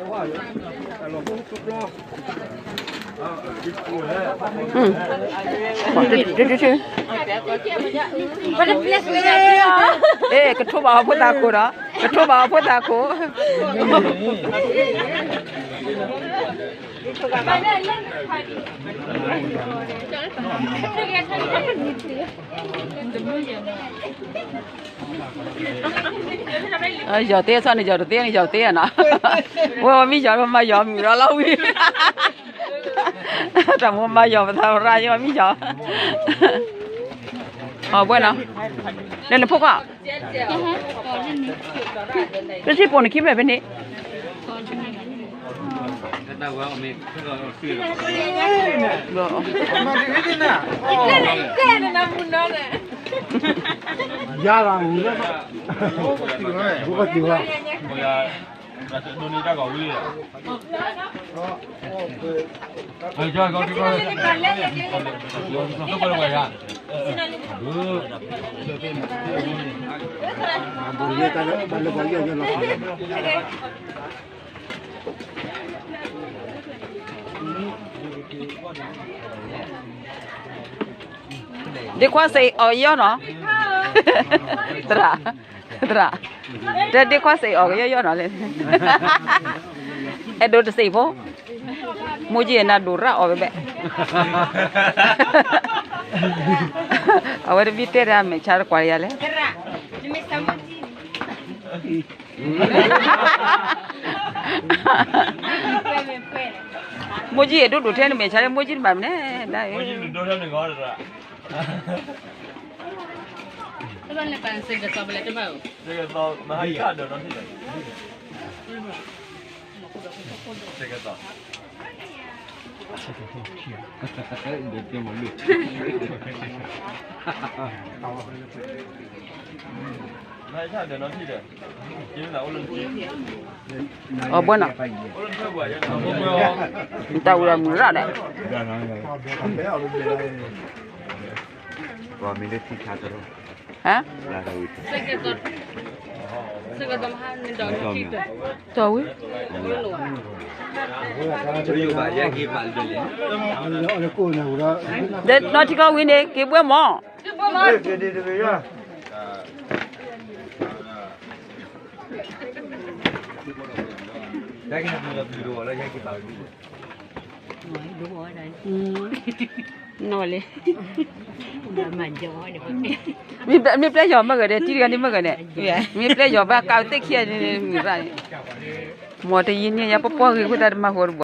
ကထိးဘၣ်အီၤဖိသၣ်ခိၣ်ဒီး ကထိးဘၣ်အီၤဖိသၣ်ခိၣ် ယီၤသ့အဆီန့ၣ် ယီၤတသ့န့ၣ် ယီၤတသ့နီၤ, ဝဲမ့ၢ်ယီၤ မၤယီၤမုာ်ဒီးလီၤဝံၤ, တၢ်မိၢ်မၤယီၤပသးရၣ် ယမ့ၢ်ယီၤ, အဘှဲနီၤ, နနဖိခွါ, တထံၣ်ပိာ်နခံဖျၢၣ်ဖဲန့ၣ် ယၤလီၤမူလၢ, ဘုကတိၤဝါ, ဒ့ခွါစံးအီၤယီၤနီၤ, သရၣ်, သရၣ်, တဲဒ့ခွါစံးအီၤကယီၤယီၤနီၤလဲၣ်, အဲၣ်ဒိးတစံးဖိ, မိၢ်ကံၢ်နၤဒိၣ်ရၣ်အီၤဘဲဘဲ, အဝဲတဘံၣ်တဲတၢ်မဲာ်ဆါတကွၢ်ယၤလဲၣ် မိၢ်ကံၢ်ဒိၣ်ဒိၣ်ထဲနမဲာ်ဆါလၢ မိၢ်ကံၢ်တဘၣ်မနုၤ, အဘှဲနီၤ, နတၢ်ဝံၤအမုာ်ရၣ်ဒီး, ဟါ, တီၢ်ဝံၤ, ဒီးနီၢ်ထံကီၢ်ဝံၤန့ၣ် က့ၤဘှဲမၢ် နီၢ်လံ, မ့ၢ်ပျဲယီၤမ့ၢ်ဂ့ၤဒီး တံၤတဂၤန့ၣ်မ့ၢ်ဂ့ၤန့ၣ်, မ့ၢ်ပျဲယီၤဘၣ်ကးသ့ၣ်ခံဂၤန့ၣ်, မ့ၢ်တယံၤန့ၣ် ယပပှၤဂ့ၤဝံသးတမၤဃီတဘၣ်